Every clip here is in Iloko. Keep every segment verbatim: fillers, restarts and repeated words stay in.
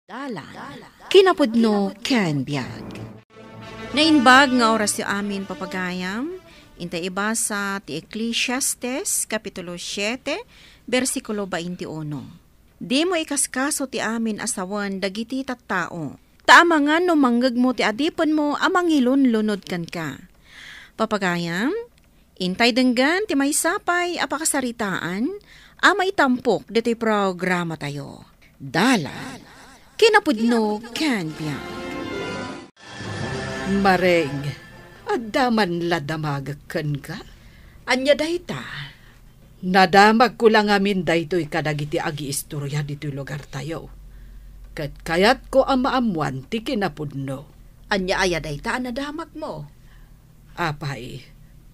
Dalan, kinapudno ken biag. Naimbag nga orasyo amin, papagayam. Intay ibasa ti Eclesiastes, Kapitulo siete, bersikulo twenty-uno. Dimo ikaskaso ti amin a sawen dagiti tattao, ta amangan no mangngegmo ti adipenmo a mangilunlunod kenka. Papagayam, intay denggen ti maysa pay a pakasaritaan a maitampok ditoy programatayo. Dalan, kinapudno ken biag. Mareng, adda man la damagek kenka? Ania dayta? Nadamagko la ngamin daytoy kadagiti agiistoria ditoy lugartayo. Ket kayatko a maammuan ti kinapudno. Ania aya dayta a nadamagmo? Apay,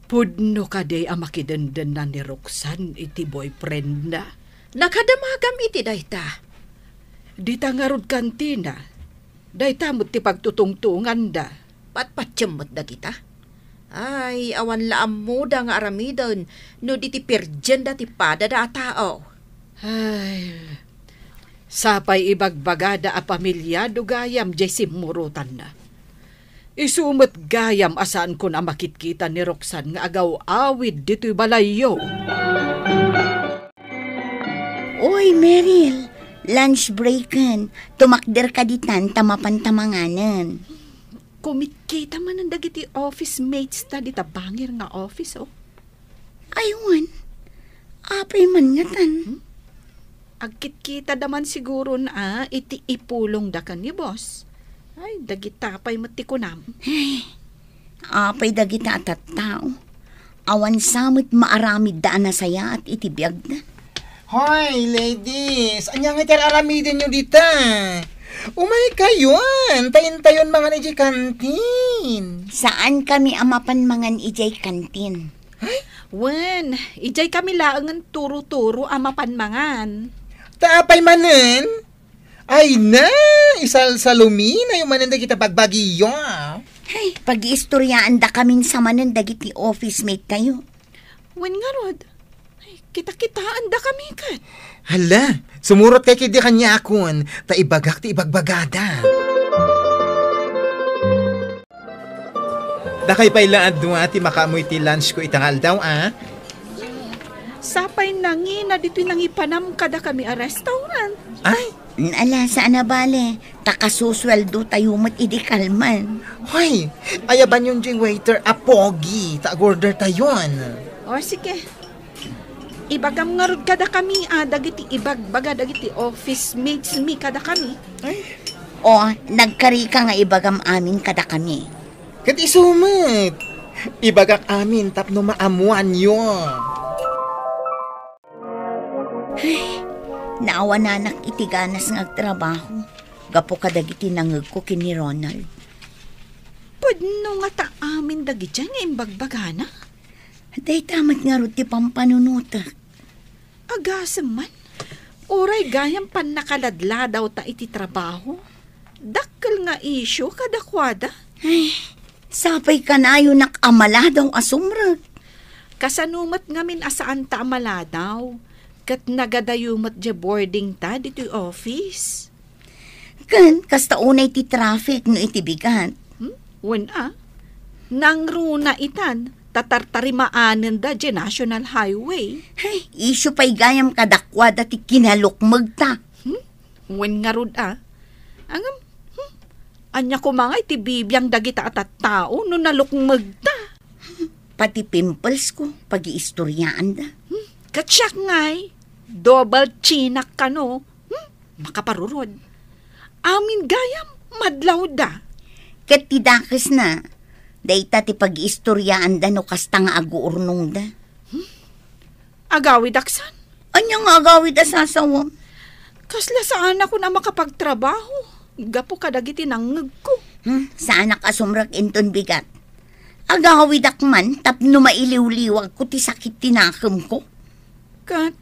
pudno kadi a makidendenna ni Roxanne iti boyfriendna? Nakadamagam iti dayta. Dita ngarud kantina. Dayta met ti pagtutungtunganda. Patpatiem met dagita. Ay, awan la ammoda nga aramiden no di ti perdienda ti padada a tao. Ay, sapay ibagbagada a pamiliado gayam diay simmurotanna. Isu met gayam a saankon a makitkita ni Roxanne nga agaw-awid ditoy balayyo. Oy, Meryl, lunch breaken. Tumakder ka ditan ta mapan ta manganen. Kumitkita manen dagiti office mates ta dita bangir nga office, oh. Ay, wen. Apay man ngatan? Hmm? Agkitkitada man siguron a iti ipulongda ken ni boss. Ay, dagita pay met ti kunam. Ay, apay dagita a tattao. Awan sa met maaramidda a nasayaat iti biagda. Hoy, ladies! Ania nga ti ar-aramidenyo dita? Umaykayon, ta intayon mangan idiay kantin. Saan kami a mapan mangan idiay kantin. Ay? Wen, idiay kami laengen turo-turo a mapan mangan. Ta apay manen? Ay na, isalsaluminayo manen dagita bagbagiyo. Ay, pagiistoriaandakamin sa manen dagiti office mate tayo. Wen ngarud, ay, kitakitaandakami ket. Hala, sumurotkay ketdi kaniakon, ta ibagak ti ibagbagada. Dakay pay la a dua ti makaammoy ti lunch ko ita nga aldaw, a? Sapay nangina ditoy nangipanam kadakami a restaurant. Ay! Ala, saan a bale, ta kasusueldotayo met idi kalman. Hoy, ayabanyon diay waiter a pogi, ta agordertayon. O, sige. Ibagam ngarud kadakami a dagiti ibagbaga dagiti office mates mi kadakami. Ay. O, nagkarika nga ibagam amin kadakami. Ket isu met, ibagak amin tapno maammoanyo. Ay, naawananak iti ganas nga agtrabaho gapu kadagiti nangngegko ken ni Ronald. Pudno ngata amin dagidiay nga imbagbagana? Dayta met ngarud ti pampanunotek. Agasem man, uray gayam pannakaladladawta iti trabaho, dakkel nga isyu kadakuada. Ay, sapay kanayonak a maladaw a sumrek. Kasano met ngamin a saanta a maladaw? Ket nagadayo met diay boarding ta ditoy office. Ken kasta unay ti traffic no iti bigat. Hmm? Wen a. Nangruna itan, ta tartarimaanenda diay National Highway. Ay, isyu pay gayam kadakuada ti kinalukmegta. Hmm? Wen ngarud a. Angem, hmm? Ania koma nga iti bibiang dagita a tattao no nalukmegta? Pati pimples ko, pagiistoriaanda. Hmm? Ket siak ngay, double chinak kano. Hmm? Makaparurod. Amin gayam, madlawda. Ket ti dakesna, dayta ti pagiistoriaanda no kasta nga aguurnongda. Hmm? Agawidak san? Ania nga agawid a sasawem? Kasla saanakon a makapagtrabaho gapu kadagiti nangngegko. Hmm, saanak a sumrek inton bigat. Agawidak man tapno mailiwliwagko ti sakit ti nakemko. Ket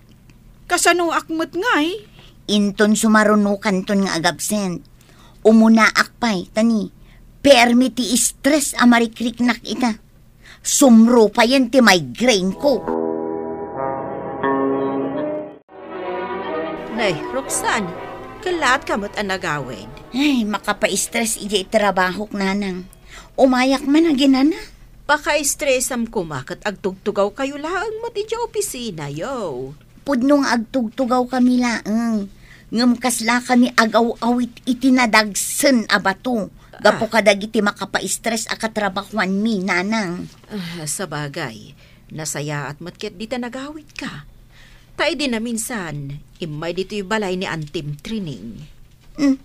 kasanoak met ngay? Inton sumarunokanton nga agabsent, umunaak pay, ta ni, permi ti stress a marikriknak ita. Sumrupayen ti migraine ko. Nay, Roxanne, Kallaatka met a nagawid. Ay, makapa-stress idiay trabahok, nanang. Umayak man aginana. Paka-stressam koma ket agtugtugawkayo laeng met idiay opisinayo. Pudno nga agtugtugawkami laeng, ngem kaslakami agaw-awit iti nadagsen a bato. Gapu Ah. kadagiti makapa-stress a katrabahuanmi, nanang. Ah, sabagay, nasayaat met ket dita nagawidka. Ta idi naminsan, immay ditoy balay ni Antim Trining. Hmm.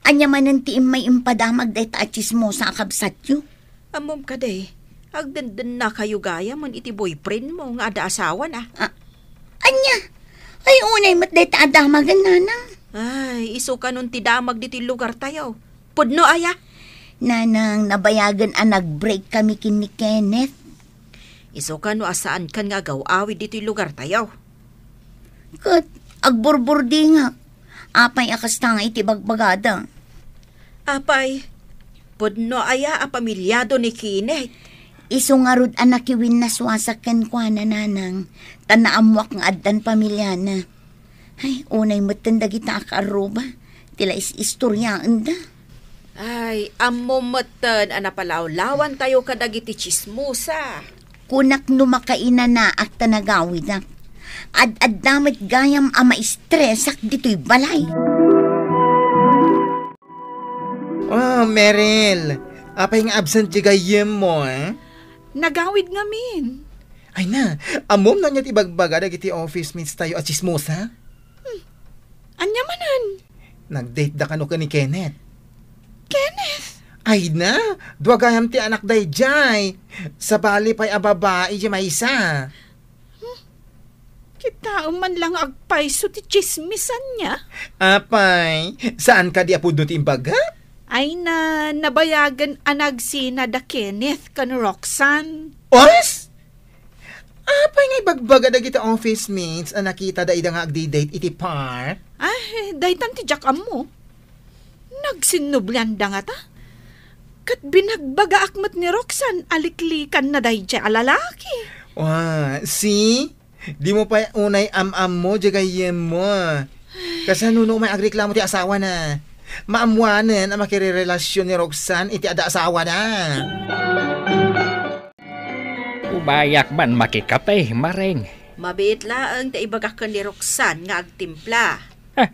Ania manen ti immay impadamag dayta a tsismosa a kabsatyo? Ammom kadi, agdendennakayo gayam iti boyfriend mo nga adda asawana. Ah, ania? Ay, unay met dayta a damagen, nanang. Ay, isu kanon ti damag ditoy lugartayo. Pudno aya? Nanang, nabayagen a nag-break kami ken ni Kenneth. Isu kano a saankan nga agaw-awid ditoy lugartayo? Ket agburburdingak. Apay a kasta nga iti bagbagada? Apay, pudno aya a pamilyado ni Kenneth? Isu ngarud a nakiwinnaswasak kenkuana, nanang, ta naammoak nga addan pamilyana. Ay, unay metten dagita a kaarruba, ti la is-istoriaenda. Ay, ammo metten a napalawlawantayo kadagiti tsismosa. Kunak no makainanaak ta nagawidak. Ad-adda met gayam a maistresak ditoy balay. Oh, Meryl, apay nga absent ti gayyemmo, eh? Nagawid ngamin. Ay na, ammom no ania ti ibagbaga dagiti office mates tayo a tsismosa? Hmm. Ania manen? Nag-date da kano ken ni Kenneth. Kenneth? Ay na, dua gayam ti anak daydiay. Sabali pay a babai ti maysa. Hmm? Kitaem man lang agpayso ti tsismis ania. Apay, saan kadi a pudno ti imbaga? Ay na, nabayagen a nagsina da Kenneth ken Roxanne. Os? Apay nga ibagbaga dagiti office mates a nakitada ida nga agdi-date iti park? Ay, daytan ti diak ammo. Nagsinnublianda ngata. Ket binagbagaak met ni Roxanne a liklikanna daydiay a lalaki. Wa, see? Dimo pay unay am-ammo diay gayyemmo. Kasano no umay agreklamo ti asawana? Maammoanen a makirerelasion ni Roxanne iti adda asawana. Umayak man makikape, Mareng. Mabiit laeng ta ibagak ken ni Roxanne nga agtimpla. Ah,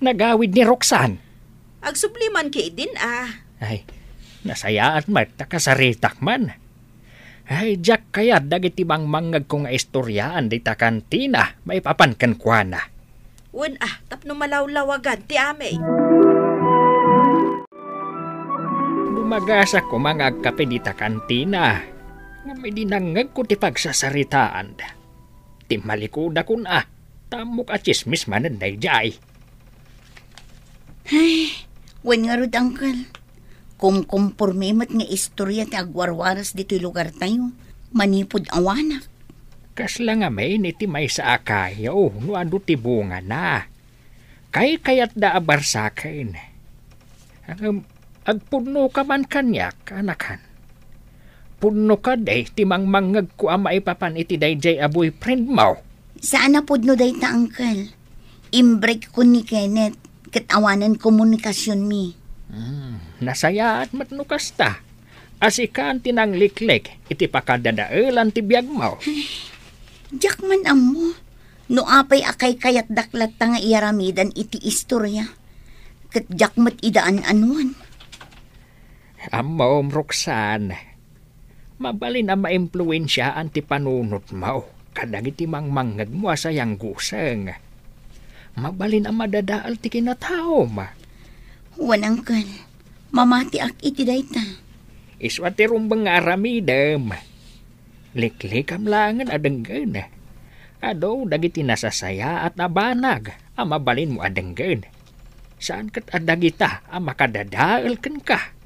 nagawid ni Roxanne? Agsubli man ketdin a. Ay, nasayaat met ta kasaritak man. Ay, diak kayat dagiti mangmangngegko nga istoriaan dita kantina maipapan kenkuana. Wen a, tapno malawlawagan ti amin. Dumagasak koma nga agkape dita kantina. Ngem idi nangngegko ti pagsasaritaanda, timmalikudakon a, ta ammok a tsismis manen daydiay. Ay, wen ngarud, Uncle. Kumkumpormi met nga istorya ti agwarwaras ditoy lugartayo, manipud awanak. Kasla ngamin iti maysa a kayo no adu ti bungana. Kaykayatda a barsaken. Ngem agpudnoka man kaniak, anakan. Pudno kadi ti mangmangngegko a maipapan iti daydiay a boyfriendmo? Saan a pudno dayta, Uncle. Imbreak ko ni Kenneth ket awanen komunikasionmi. Hmm, nasayaat met no kasta. A sikan ti nangliklik iti pakadadaelan ti biagmo. Diak man ammo no apay a kaykayatdak latta nga iyaramidan iti istorya. Ket diak met ida an-anuan. Ammom, Roxanne, mabalin a maimpluensiaan ti panunotmo kadagiti mangmangngegmo a sayangguseng. Mabalin a madadael ti kinataom. Wen, Uncle, mamatiak iti dayta. Isu a ti rumbeng nga aramidem. Liklikam laengen a denggen. Adu dagiti nasasayaat a banag a mabalinmo a denggen. Saan ket a dagita a makadadael kenka.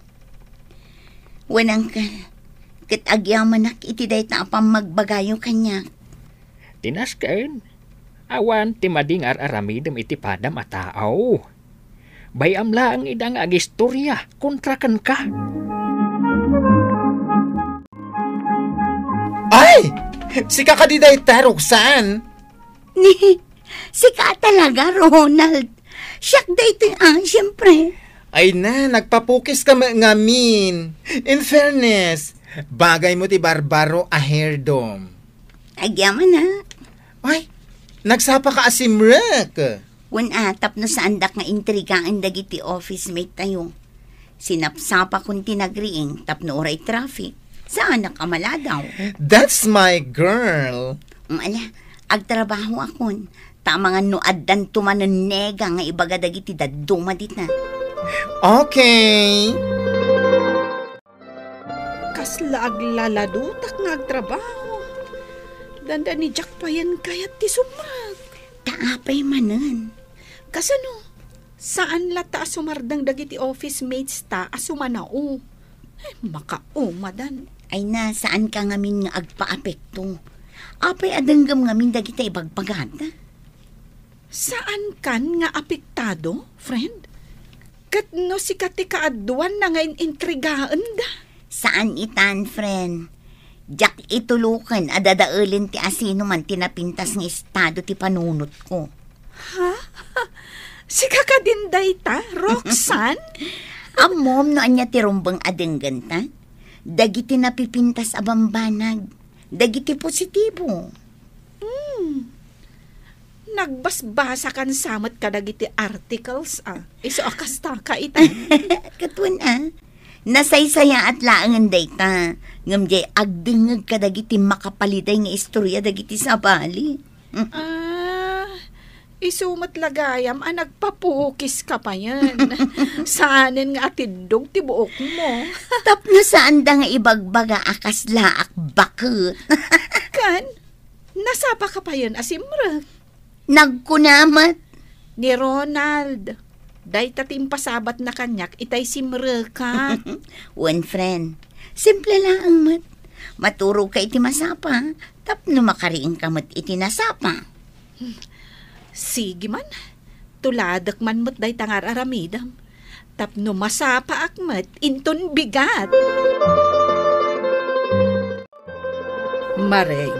Wen, Uncle, ket agyamanak iti dayta a pammagbagayo kaniak. Ti nasken, awan ti madi nga ar-aramidem iti padam a tao. Bay-am laeng ida nga agistorya kontra kenka. Ay! Sika kadi dayta, Roxanne? Ni, sika talaga, Ronald. Siak daytoy, ah, siyempre. Ay na, nagpapukis ka met ngamin. In fairness, bagay mo ti barbaro a hair dome. Agyaman, ah. Ay, nagsapa ka a simrek. Wen, ah, tapno saandak nga intrigaen dagiti office mate tayo. Sinapsapakon ti nagriing tapno uray traffic. Saanak a maladaw. That's my girl. Mm, ala, agtrabaho akon. Ta amangan no addanto manen nega nga ibaga dagiti dadduma dita. Okay. Kasla aglaladutak nga agtrabaho. Dandani diak payen kayat ti sumrek. Ta apay manen? Kasano? Saan latta a sumardeng dagiti office mates ta a sumanao. Ay, makaumadan. Ay na, saan ka ngamin nga agpaapekto? Apay a denggem ngamin dagita ibagbagata? Saan kan nga apektado, friend? Ket no sika ti kaaduanna nga in-intrigaenda? Saan itan, friend. Diak ituloken a dadaelen ti asinoman ti napintas nga estado ti panunotko. Ha? Sika kadin dayta, Roxanne? Ammom no ania ti rumbeng a denggenta? Dagiti napipintas a bambanag. Dagiti positibo. Hmm. Nagbasbasakan sa met kadagiti articles, ah. Isu a kasta ka ita. Ket wen, ah. Nasaysayaat laengen dayta. Ngem diay agdengngeg kadagiti makapaliday nga istorya dagiti sabali. Ah, isu met la gayam a nagpapukis ka payen. Saanen nga atiddog ti buokmo. Tapno saanda nga ibagbaga a kaslaak baket. Kan, nasapa ka payen a simrek? Nagkuna met. Ni Ronald, dayta ti impasabatna kaniak itay simrekak. Wen, friend, simple laeng met. Maturogka iti masapa, tapno makariingka met iti nasapa. Sige man, tuladek man met dayta nga ar-aramidem. Tapno masapaak met inton bigat. Mareng,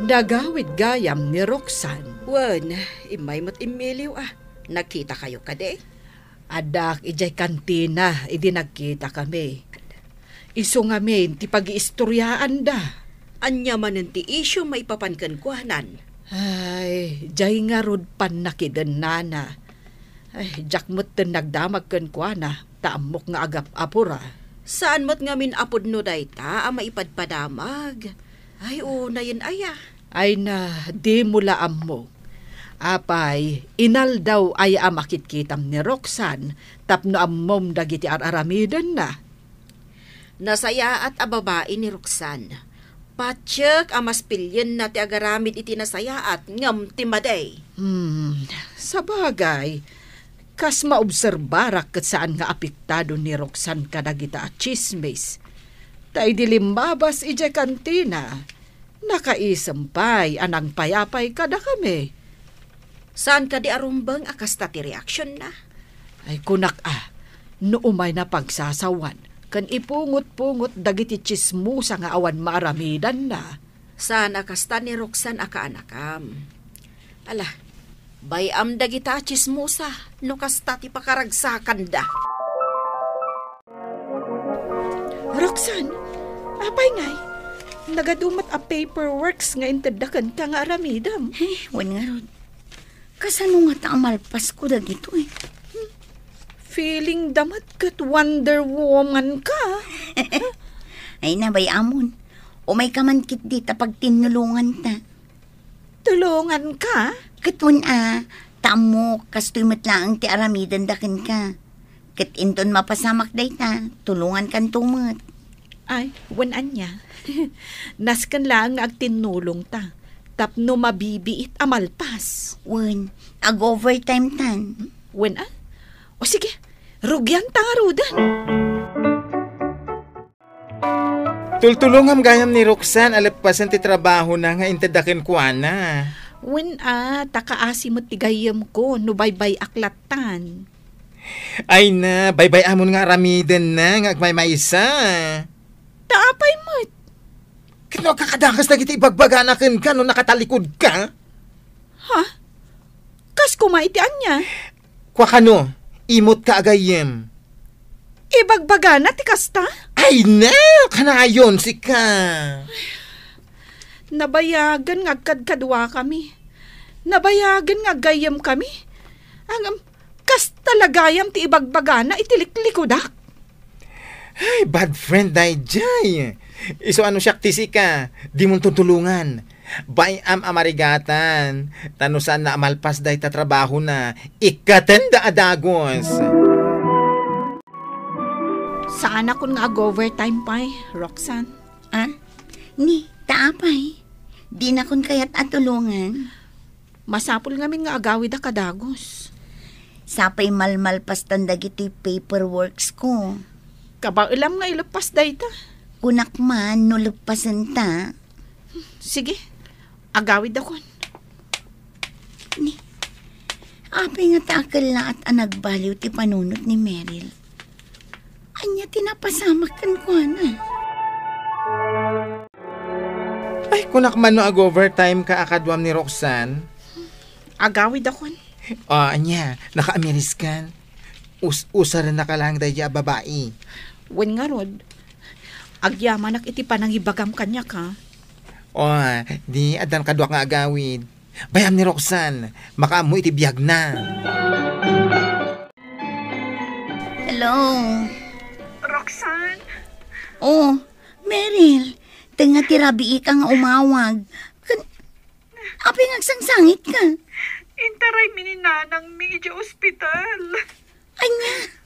nagawid gayam ni Roxanne. Wen, immay met Emilio a. Nagkitakayo kadi? Addaak idiay kantina idi nagkitakami. Isu ngamin ti pagiistoriaanda. Ania manen ti isyu maipapan kenkuanan? Ay, diay ngarud pannakidennana. Ay, diak metten nagdamag kenkuana, ta ammok nga agap-apura. Saan met ngamin a pudno dayta a maipadpadamag? Ay, unayen aya. Ay na, dimo la ammo. Apay, inaldaw aya a makitkitam ni Roxanne tapno ammom dagiti ar-aramidenna? Nasayaat a babai ni Roxanne. Patiek a maspilienna ti agaramid iti nasayaat ngem ti madi. Hmm, sabagay, kas maobserbarak ket saan nga apektado ni Roxanne kadagita a tsismis. Ta idi limmabas idiay kantina, nakaisem pay a nangpayapay kadakami. Saan kadi a rumbeng a kasta ti reaksionna? Ay, kunak a, no umayna pagsasawan ken ipungot-pungot dagiti tsismosa nga awan maaramidanna. Saan a kasta ni Roxanne a kaanakam. Ala, bay-am dagita a tsismosa no kasta ti pakaragsakanda. Roxanne, apay ngay? Nagadu met a paperworks nga intedda kenka nga aramidem. Eh, wen ngarud. Kasano ngata a malpasko dagitoy? Feeling da met ket Wonder Woman ka. Ay na, bay-amon. Umayka man ketdi ta pagtinnulonganta. Tulonganka? Ket wen a, ta ammok, kastoy met laeng ti aramidenda kenka. Ket inton mapasamak dayta, tulongankanto met. Ay, wen ania. Nasken laeng nga agtinnulongta, tapno mabibiit a malpas. Wen, ag-overtime tan. Wen a? O sige, rugianta ngaruden. Tultulongam gayam ni Roxanne a leppasen ti trabahona nga intedda kenkuana. Wen a, ta kaasi met ti gayyemko no baybay-ak lattan. Ay na, baybay-amon nga aramidenna nga agmaymaysa. Ta apay met? Ket no agkakadakas dagiti ibagbagana kenka no nakatalikod ka? Ha? Kas koma iti ania? Pakano, imut ka a gayyem? Ibagbagana ti kasta? Ay, na! Kanayon, sika! Nabayagen nga agkadkaduakami. Nabayagen nga aggayyemkami. Ngem, kasta la gayam ti ibagbagana iti liklikudak. Ay, bad friend daydiay. Isu a no siak ti sika, dimon tutulongan. Bay-am a marigatan, ta no saanna a malpas dayta trabahona, ikkatenda a dagus. Saanakon nga ag-overtime pay, Roxanne. Ah? Ni, ta apay? Dinakon kayat a tulongan? Masapul ngamin nga agawidak a dagus. Sapay malmalpastan dagiti paperworks ko. Kabaelam nga ileppas dayta. Kunak man no leppasenta. Sige, agawidakon. Ni, apay nga ta akellaat a nagbaliw ti panunot ni Meryl? Ania ti napasamak kenkuana? Ay, kunak man no ag-overtime ka a kaduam ni Roxanne? Agawidakon. O, ania, nakaamiriskan? Us-, usarennaka laeng daydiay a babai. Wen ngarud, agyamanak iti panangibagam kaniak, ha? O, di, addan kaduak nga agawid. Bay-am ni Roxanne, makaammo iti biagna. Hello? Roxanne? Oh, Meryl, tengnga ti rabiika nga umawag. Kan-, apay nga agsangsangitka? Intaraymi ni nanangmi idiay ospital. Ania?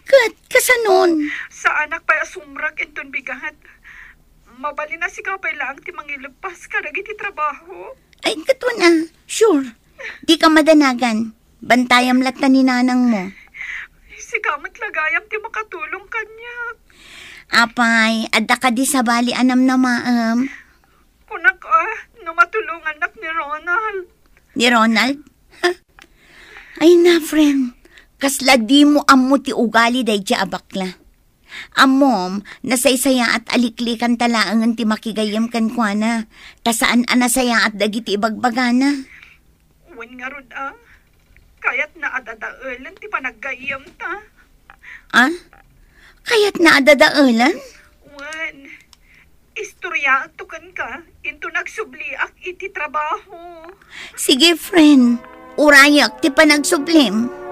Ket kasanon? Saanak pay a sumrek inton bigat. Mabalin a sika pay laeng ti mangileppas kadagiti trabaho. Ay, ket wen a, sure. Dika madanagan. Bantayam latta ni nanangmo. Sika met la gayam ti makatulong kaniak. Apay, adda kadi sabali a namnamaem? Kunak a, no matulongannak ni Ronald. Ni Ronald? Ha? Ay na, friend. Kasla dimo ammo ti ugali daydiay a bakla. Ammom, nasaysayaat a liklikanta laengen ti makigayyem kenkuana, ta saan a nasayaat dagiti ibagbagana. Wen ngarud a, kayatna a dadaelen ti panaggayyemta. Ah? Kayatna a dadaelen? Wen, istoryaanto kenka inton agsubliak iti trabaho. Sige, friend. Urayak ti panagsublim.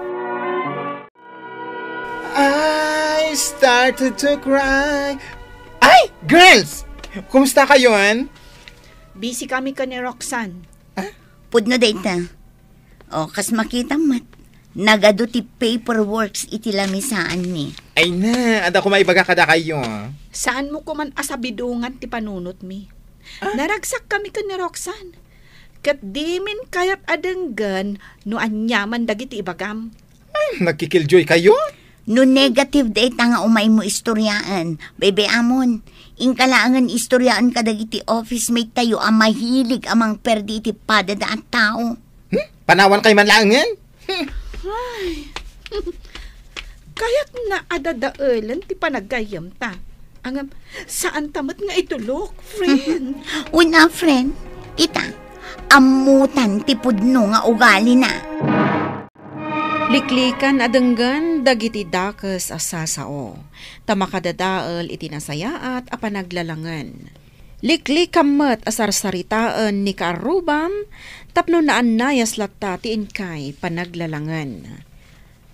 I started to cry. Ay, girls! Kumusta kayon? Busy kami ken ni Roxanne. Ah? Pudno dayta. O, kas makitam met, nagadu ti paperworks iti lamisaanmi. Ay na, adda ko maibaga kadakayo. Saanmo koman a sabidongan ti panunotmi. Ah? Naragsak kami ken ni Roxanne. Ket dimin kayat a denggen no aniaman dagiti ibagam. Hmm, nagkikiljoy kayo? No negative dayta nga umaymo istoryaen, baybay-amon. Inka laengen istoryaen kadagiti office mate tayo a mahilig a mangperdi iti padada a tao. Hmm? Panawan kay man laengen? Hmm. Ay. Kayatna a dadaelen ti panaggayyemta. Ngem, saanta met nga itulok, friend. Una, friend, ita, ammotan ti pudno nga ugalina. Liklikan a denggen dagiti dakes a sasao, ta makadadael iti nasayaat a panaglalangen. Liklikam met a sarsaritaen ni kaarrubam tapno naannayas latta ti inkay panaglalangen.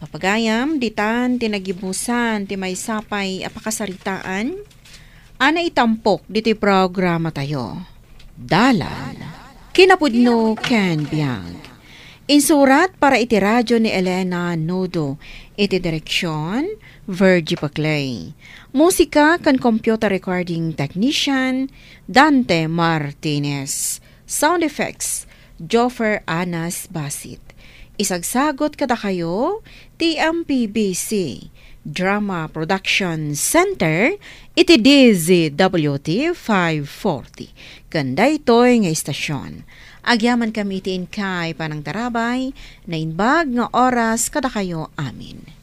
Papagayam, ditan ti nagibusan ti maysa pay a pakasaritaan a naitampok ditoy programatayo. Dalan. Kinapudno ken biag. Insurat para iti radio ni Elena Nudo. Iti direksion, Virgie Paclay. Musika ken computer recording technician, Dante Martinez. Sound effects, Joffer Anas Basit. Isagsagot kadakayo ti M P B C Drama Production Center iti D Z W T five forty. Ken daytoy nga istasyon, agyamankami iti inkay panangtarabay, naimbag nga oras kadakayo amin.